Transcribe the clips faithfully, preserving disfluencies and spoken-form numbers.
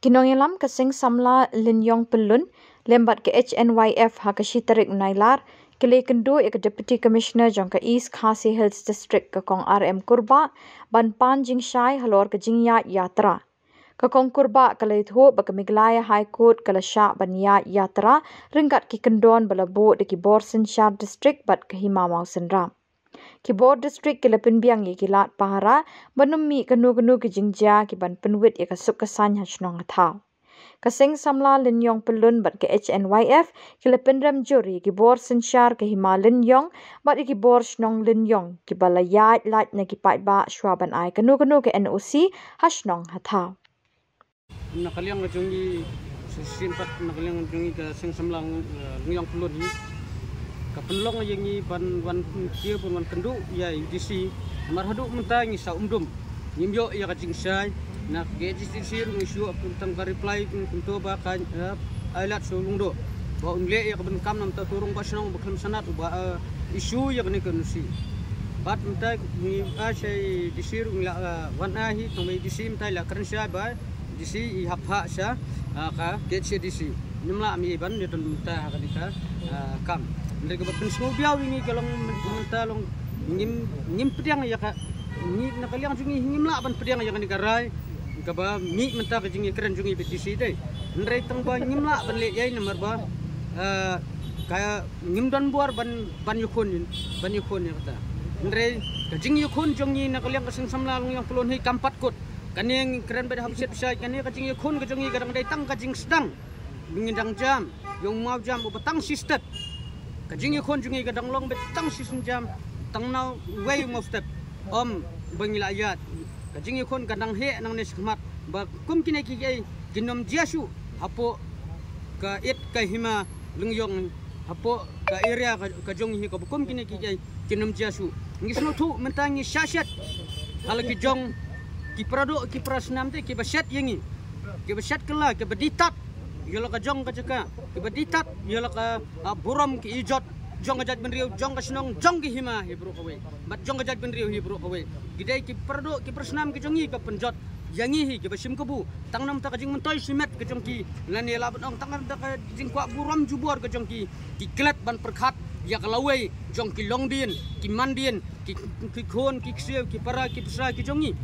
Ki nongïalam ka Seng Samla Lyniong Pyllun lem bad ka H N Y F ha ka shi tarik u Nailar ki la ïakynduh ïa ka Deputy Commissioner jong ka East Khasi Hills District, ka Kong R M Kurbah, ban pan jingshai halor ka jingïaid ïatrai. Ka Kong Kurbah ka la ïathuh ba ka Meghalaya High Court ka la shah ban ïaid ïatrai ryngkat ki kyndon ba la buh da ki bor synshar district bad ka Hima Mawsynram. Ki bor district ki la pynbiang ïa ki lad pahara ban ym mih kano kano ki jingjia kiban pynwit ïa ka suk ka saiñ ha shnong ha thaw. Ka Seng Samla Lyniong Pyllun bad ka H N Y F ki la pynrem jur ïa ki bor synshar ka Hima Lyniong bad ïa ki bor shnong Lyniong kiba la ïaid lait na ki paidbah shuwa ban ai kano kano ka N O C ha shnong ha thaw. Na ka liang ka jong ngi, shisien pat na ka liang ka jong ngi ka Seng Samla, eh, Lyniong Pyllun hi ka pynlong ïa ngi ban wan kiew ban wan kynduh ïa i D C. Namar haduh mynta ngi sa um dum, ngim ïoh ïa ka jingshai. Na ka D C ruh ngi shu ïoh tang ka reply kumto ba ka, eh, ai lad sha u Lyngdoh ba un leh ïa ka ban kam. Namar tu u rangbah shnong ba khlem sanad uba, eh, issue ïa kane ka N O C. Bad mynta ngi ai sha i D C ruh ngi la, eh, wan ai hi, tang ba i D C mynta i la kren shai ba D C i hap phah sha, ah, ka K H A D C. Ngim lah mih ban ïa don mynta ha kane ka, ah, kam. Hynrei kaba pynsngewbiang ïa ngi ka long mynta long ngim, ngim pdiang ïa ka, ngi na ka liang jong ngi ngim lah ban pdiang ïa kane ka rai kaba mih mynta ka jingïakren jong ngi bad D C dei. Hynrei tang ba ngim lah ban leh ei namar ba, ah, ka ngim don bor ban, ban ïakhun, ban ïakhun ïa kata. Hynrei ka jingïakhun jong ngi na ka liang ka Seng Samla Lyniong Pyllun hi kam pat kut. Kane ngi kren bad ha basiat bashai, kane ka jingïakhun ka jong ngi ka dang dei tang ka jingsdang ba ngin dang jam ïa u mawjam uba tang shi step. Ka jingïakhun jong ngi ka dang long bad tang shi sienjam, tang na uwei u mawstep. Ym ba ngi la ïaid. Ka jingïakhun ka dang heh nangne shakhmat ba kum kine kiei kin ym jia shuh hapoh ka it ka Hima Lyniong, hapoh ka area ka, ka jong ngi hi, kaba kum kine kiei kin ym jia shuh. Ngi sngewthuh mynta ngi shah shet ha la ki jong ki paradoh ki parasnam te kiba shet ïa ngi, kiba shet kylla, kiba die tad ïa la ka jong ka jaka, kiba die tad ïa la ka, ah, burom ki ijot jong ka jaitbynriew, jong ka shnong, jong ka hima hi baroh kawei bad jong ka jaitbynriew hi baroh kawei. Ki dei ki paradoh ki parasnam ki jong ngi ba pynjot ïa ngi hi kiba shim kabu. Tang namar ka jingmyntoi shimet ka jong ki, lane lah ban ong tang namar ka jingkwah burom jubor ka jong ki, ki klet ban pyrkhat ïa ka lawei jong ki longdien, ki mandien, ki, ki khun, ki ksiew, ki para, ki pisa ki jong ngi.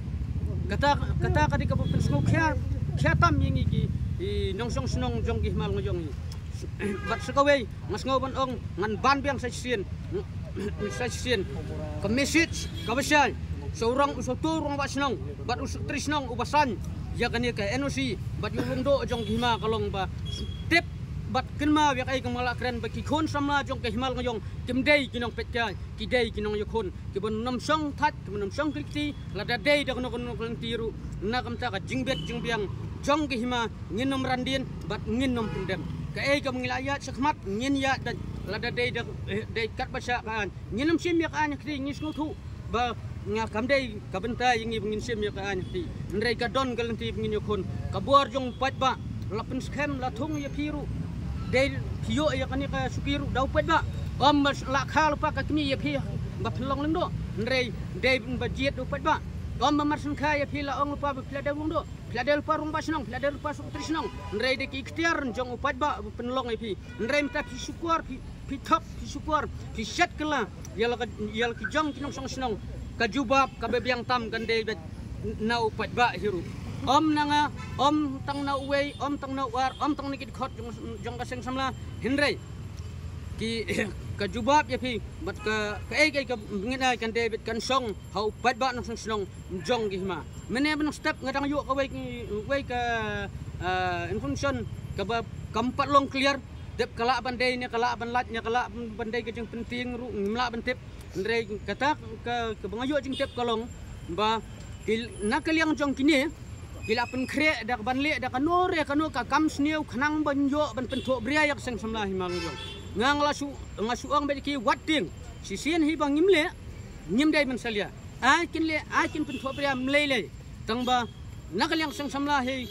Kata, kata ka dei kaba pynsngew khia, khia tam ïa ngi ki, i nongshong shnong jong ki Hima Lyniong hi. Bad sa kawei nga sngew ban ong ngan ban biang sa shisien, sa shisien ka message kaba shai sha u rong, sha uto u rangbah shnong bad u secretary shnong uba sign ïa kane ka N O C bad ïa u Lyngdoh jong ki hima ka long ba tip bad kynmaw ïa kaei kaba nga la kren ba ki khun samla jong ka Hima Lyniong kim dei ki nongpeitkai, ki dei ki nongïakhun, kiba nym shong thait, kiba nym shong kylti, lada dei da kano kano ka lynti ruh. Na ka bynta ka jingbit jingbiang jong ka hima ngin nym ran dien bad ngin nym pyndem. Kaei kaba ngi la ïaid shakhmat ngin ïaid, lada dei da, eh, dei katba shah ka aiñ ngin nym shim ïa ka aiñ ha kti. Ngi sngewthuh ba nga, kam dei ka bynta ïa ngi ba ngin shim ïa ka aiñ ha kti. Hynrei ka don ka lynti ba ngin ïakhun. Ka bor jong u paidbah la pynskhem, la thung ïa phi ruh. Dei phi ïoh ïa kane ka shuki ruh da u paidbah. Ym ba la kha lypa ka kmie ïa phi ba phin long Lyngdoh. Hynrei dei ba jied da u paidbah. Ym ba mar sngewkha ïa phi la ong lypa ba phi la dei Lyngdoh, phi la dei lypa rangbah shnong, phi la dei lypa secretary shnong. Hynrei dei ki ikhtiar jong u paidbah ba pynlong ïa phi. Hynrei mynta phi shukor, phi, phi thok, phi shukor, phi shet kylla ïa la ka, ïa la ki jong ki nongshong shnong. Ka jubab kaba biang tam kan dei beit na u paidbah hi ruh. Ym na nga, ym tang na uwei, ym tang na u ar, ym tang na ki dkhot jong, jong ka seng samla. Hynrei ki, ka jubab ïa phi bad ka, kaei kaei kaba ngin ai kan dei beit kan shong ha u paidbah nongshong shnong jong ki hima. Mynne mynstep nga dang ïoh kawei, wei ka, ah, information kaba kam pat long clear. Dep ka lah ban dei ne ka lah ban lait ne ka lah ban dei ka jingpyntieng ruh ngim lah ban tip. Hynrei kata ka, kaba nga ïoh jingtip ka long ba ki, na ka liang jong kine ki la pynkhreh da ka ban leh da kano re kano ka kam sniew khnang ban ïoh ban pynthohbria ïa ka seng samla Hima Lyniong. Nga, nga la shu, nga shu ong beit ki wat tieng, shisien hi ba ngim leh, ngim dei ban salia. Ai kin leh, ai kin pynthohbria ym lei lei. Tang ba na ka liang seng samla hi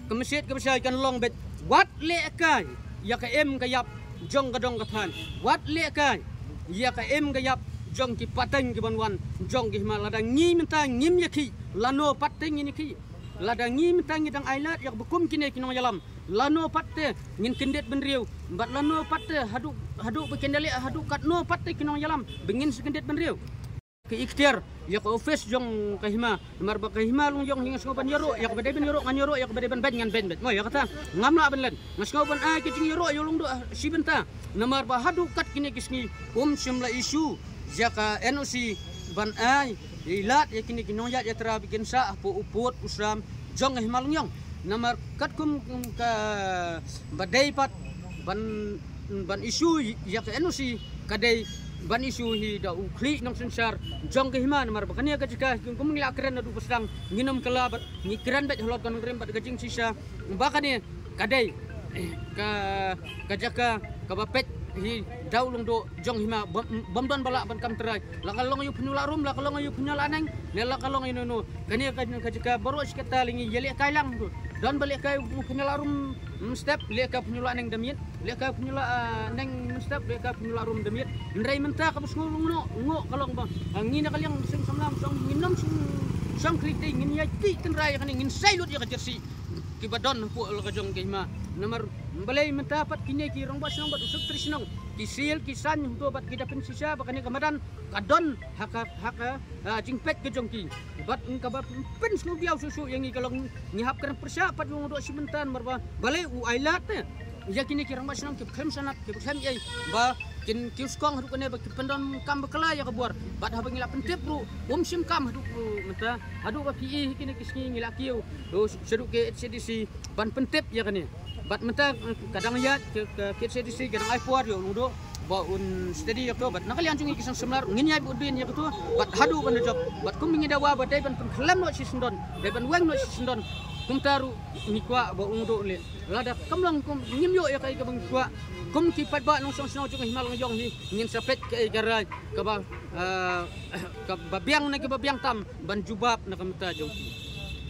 ka message kaba shai kan long beit, wat lehkai ïa ka im ka ïap jong ka dong ka thaiñ. Wat lehkai ïa ka im ka ïap jong ki pateng ki ban wan jong ki hima. Lada ngi mynta ngim ïa khih, lano pateng ngin ïa khih? Lada ngi mynta ngi dang ailad ïa kaba kum kine ki nongïalam, lano pat te ngin kyndit bynriew, bad lano pat te haduh, haduh ba kin da leh, haduh katno pat te ki nongïalam ba ngin sa kyndit bynriew. Ka iktiar ïa ka office jong ka hima, namar ba ka hima Longïong hi nga sngew ban ïaroh, ïa kaba dei ban ïaroh ngan ïaroh, ïa kaba dei ban beiñ ngan beiñ beit. Mo ïa kata ngam lah ban len. Nga sngew ban ai ka jingïaroh ïa u Lyngdoh shi bynta, namar ba haduh kat kine ki sngi um shym la issue ïa ka N O C ban ai ïa lad ïa kine ki nongïaid ïatreilang ba kin sah hapoh u pud u sam jong ka hima Longïong. Namar katkum kaba dei pat ban, ban issue ïa ka N O C ka dei ban issue hi da u khlieh nongsynshar jong ka hima, namar ba kane ka jaka kum ngi la kren naduh ba sdang, ngin ym kylla bad ngi kren beit halor ka nongrim bad ka jingshisha ba kane ka dei ka, ka jaka kaba peit hi da u Lyngdoh jong hima, bym, bym don ba lah ban kam trai. La ka long ïa u pynïoh lah rum, la ka long ïa u pynïoh lah neng, ne la ka long ïa u no no. Kane ka, ka jaka baroh shi katta lyngi ïa lehkai lang tu. Don ba lehkai u pynïoh lah rum mynstep, lehkai pynïoh lah neng da miet, lehkai pynïoh lah, ah, neng mynstep, lehkai pynïoh lah rum da miet. Hynrei mynta kaba sngew lyngngoh lyngngoh ka long ba, ah, ngi na ka liang seng samla song, ngin nym seng, seng khlieh te, ngin ïa ki tynrai ïa kane, ngin sai lut ïa ka jersey kiba don hapoh la ka jong ka hima. Namar balei mynta pat kine ki rangbah shnong bad u secretary shnong ki sil ki sain hangto bad ki da pynshisha ba kane ka madan ka don ha ka, ha ka, ah, jingpeit ka jong ki. Bad kaba pynsngewdiaw shuh shuh ïa ngi ka long ngi hap kren pyrshah pat ïa u Lyngdoh shi bynta namar ba balei u ailad te ïa kine ki rangbah shnong kiba khlem sanad, kiba khlem ei, ba kin kiew skong haduh kane ba ki pyndonkam bakla ïa ka bor. Bad haba ngi la pyntip ruh um shym kam haduh mynta, haduh ba phi i hi kine ki sngi ngi la kiew shaduh ka H A D C ban pyntip ïa kane. Bad mynta ka dang ïaid ka, ka H A D C ka dang ai por ïa u Lyngdoh ba un study ïa kato, bad na ka liang jong ngi ki seng samla ngin ïai bud dien ïa kato bad haduh ban da jop. Bad kum ngi dawa ba dei ban pynkhlem noh shi syndon, dei ban weng noh shi syndon. Kumta ruh ngi kwah ba u Lyngdoh un leh. Lada kam long kum ngim ïoh ïa kaei kaba ngi kwah, kum ki paidbah nongshong shnong jong ka hima Longïong hi, ngin sa peit kaei ka rai kaba, ah, kaba biang ne kaba biang tam ban jubab na ka bynta jong ki.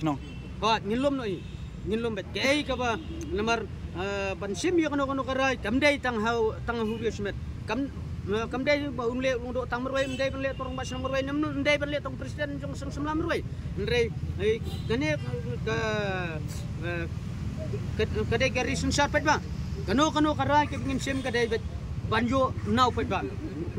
Nong. Ba ngin lum noh hi, ngin lum beit kaei kaba namar, ah, ban shim ïa kano kano ka rai kam dei tang ha u, tang ha u Riewsmet. Kam, ah, kam dei ba un leh u Lyngdoh tang marwei, ym dei ban leh tang rangbah shnong marwei, ym dei ban leh tang president jong seng samla marwei. Hynrei, eh, kane ka, eh, ka, ka dei ka ri synshar paidbah. Kano kano ka rai kaba ngin shim ka dei beit ban ïoh na u paidbah.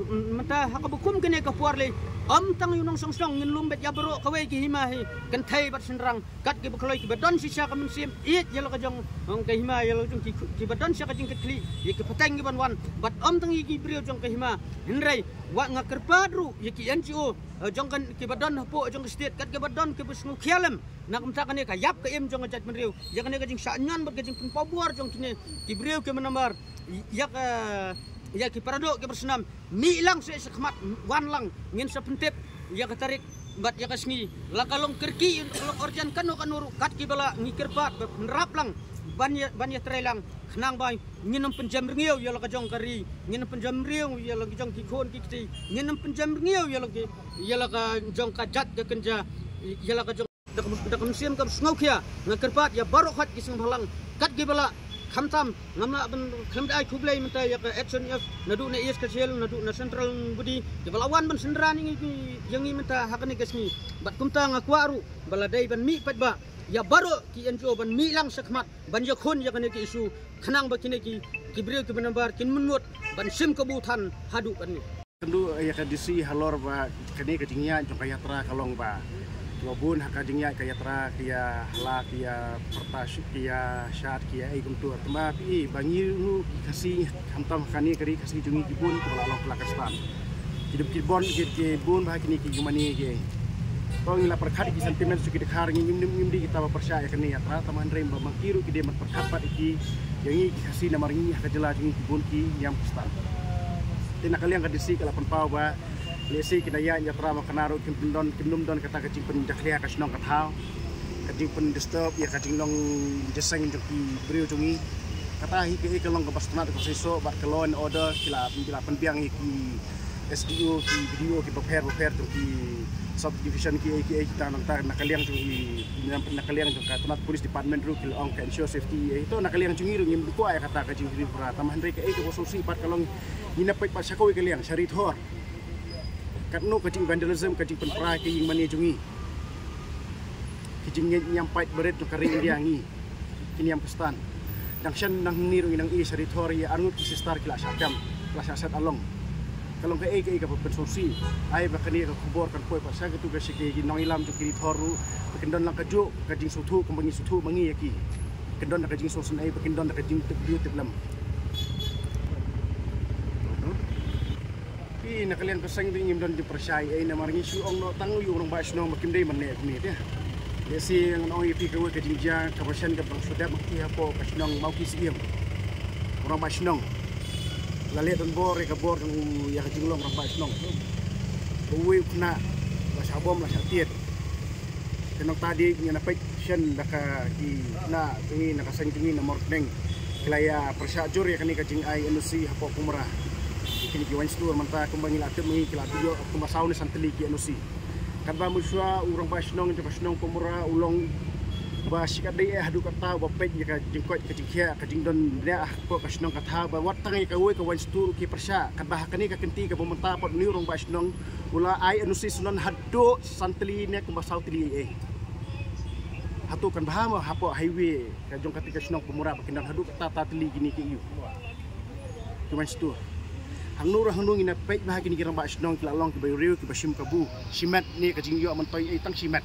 Mynta ha kaba kum kane ka por lei, ym tang ïa u nongshong shnong, ngin lum beit ïa baroh kawei ki hima hi, kynthei bad shynrang, kat kiba kloi, kiba don shisha ka mynsiem ïeit ïa la ka jong ka hima, ïa la ka jong ki, kiba don shisha ka jingkitkhlieh ïa ki pateng kiban wan, bad ym tang ïa ki briew jong ka hima. Hynrei wat nga kyrpad ruh ïa ki N G O, eh, jong ka, kiba don hapoh jong ka state, kat kiba don kiba sngewkhia lem. Na ka bynta kane ka ïap ka im jong ka jaitbynriew, ïa kane ka jingshah ñion bad ka jingpynpaw bor jong kine ki briew ki mynamar, ïa ka, ïa ki paradoh ki barsnam, mih lang seh shakhmat, wan lang ngin sa pyntip ïa ka tarik bad ïa ka sngi. La ka long kyrkieh, la ka long urgent kano kano ruh, kat kiba lah ngi kyrpad ba pynrap lang ban ïa, ban ïatrei lang, khnang ba ngin ym pynjem rngiew ïa la ka jong ka ri, ngin ym pynjem rngiew ïa la ka jong ki khun ki kti, ngin ym pynjem rngiew ïa la ki, ïa la ka jong ka jait ka kynja, ïa la ka jong Da ka, da ka mynsiem ka sngewkhia nga kyrpad ïa baroh khoit ki seng bhalang, kat kiba lah, khamtam ngam lah ban khlem da ai khublei mynta ïa ka H N F, naduh na East Khasi Hills, naduh na Central Nongbundi, kiba la wan ban synran ïa ngi, ïa ngi mynta ha kane ka sngi. Bad kumta nga kwah ruh ba la dei ban mih paidbah ïa baroh ki N G O ban mih lang shakhmat ban ïakhun ïa kane ka issue, khnang ba kine ki, ki briew kiba namar kin mynmut ban shim kabu than haduh katne. Kynduh ïa ka D C halor ba kane ka jingïaid jong ka yatra ka long ba kiba bun ha ka jingïaid ka yatra ki ïa hala ki ïa pyrta shu ki ïa shad ki ïa ei kumtu. Tangba phi i ba ngi ruh ki Khasi khamtam ha kane ka ri Khasi jong ngi ki bun kiba la long Kazakhstan. Ki dei ki bun ki, ki bun ba ha kine ki jingmane ki. To ngi la pyrkhat ki sentiment shu ki dkhar ngi ngim, ngim, ngim dei kita ba pyrshah ïa kane yatra, tangba hynrei ba ma ki ruh ki dei ban pyrkhat pat ïa ki, ïa ngi ki Khasi namar ngi ha ka jylla jong ngi ki bun ki niam Khristan. Te na ka liang ka D C ka la pynpaw ba lehse ki da ïaid yatra ma kane ruh kim pyndon, kim nym don kata ka jingpynjakhlia ka shnong ka thaw, ka jingpyndisturb ïa ka jinglong jingïaseng jong ki briew jong ngi. Kata hi kaei ka long kaba sngewtynnat ka seisoh bad ka law and order ki la, ki la pynbiang ïa ki S D O, ki B D O, ki bapher bapher jong ki subdivision ki ei ki ei kita nangta na ka liang jong i, na ka liang jong ka Tynad Police Department ruh ki la ong ka ensure safety ei. To na ka liang jong ngi ruh ngim kwah ïa kata ka jingriewspah pra, tangba hynrei kaei kaba sngewsih pat ka long ngi na peit pat sha kawei ka liang sha Ri Thor. Katno ka jing vandalism, ka jingpynpra ka ïing mane jong ngi. Ki jingngeit niam paid barit jong ka ri India ngi, ki niam Khristan. Dang shen nang ni ruh ngi nang ïohi sha ri Thor ïa arngut ki sister ki la shah kam, ki la shah set along. Ka long kaei kaei kaba pynsngewsih. Ai ba kane ka khubor kan poi pat sha kito ki, sha ki nongïalam jong ki ri Thor ruh, ba kin don lang kajuh ka jingsngewthuh kumba ngi sngewthuh ma ngi ïa ki. Kin don da ka jingsngewsih, ai ba kin don da ka jingtip ju tip lem. Phi, na ka liang ka seng te ngim don jingpyrshah ei, namar ngi shu ong noh tang ïa u rangbah shnong ba kim dei ban leh kumne te. Lehse ngan ong ïa phi kawei ka jingjia kaba shen kaba dang shu dep ma ki hapoh ka shnong Mawki Syiem. U rangbah shnong la leh donbor ïa ka bor jong u ïa ka jinglong rangbah shnong. Kawei u khynnah la shah bom, la shah tied. Te nangta dei ngi na peit shen da ka, ki khynnah jong ngi na ka seng jong ngi na Mawryngkneng, ki la ïa pyrshah jur ïa kane ka jingai N O C hapoh Pumura. Kine ki wine store mynta kumba ngi la tip ma ngi ki la ïoh kumba saw ne san tylli ki N O C. Katba mynshuwa u rangbah shnong jong ka shnong Pumura u long ba shi katdei eh haduh katta ba peit ïa ka jingkoit ka jingkhiah ka jingdon bniah hapoh ka shnong, kata ba wat tang ïa kawei ka wine store ki pyrshah. Katba ha kane ka kynti kaba mynta pat une u rangbah shnong u la ai N O C syndon haduh san tylli ne kumba saw tylli ei ei. Hato kan bha mo hapoh highway ka jong kata ka shnong Pumura ba kin don haduh katta tylli kine ki ïoh ki wine store. Hangno ruh hangno ngi na peit ba ha kine ki rangbah shnong ki la long kiba ïoh riew kiba shim kabu. Shimet ne ka jingïoh myntoi ei, tang shimet.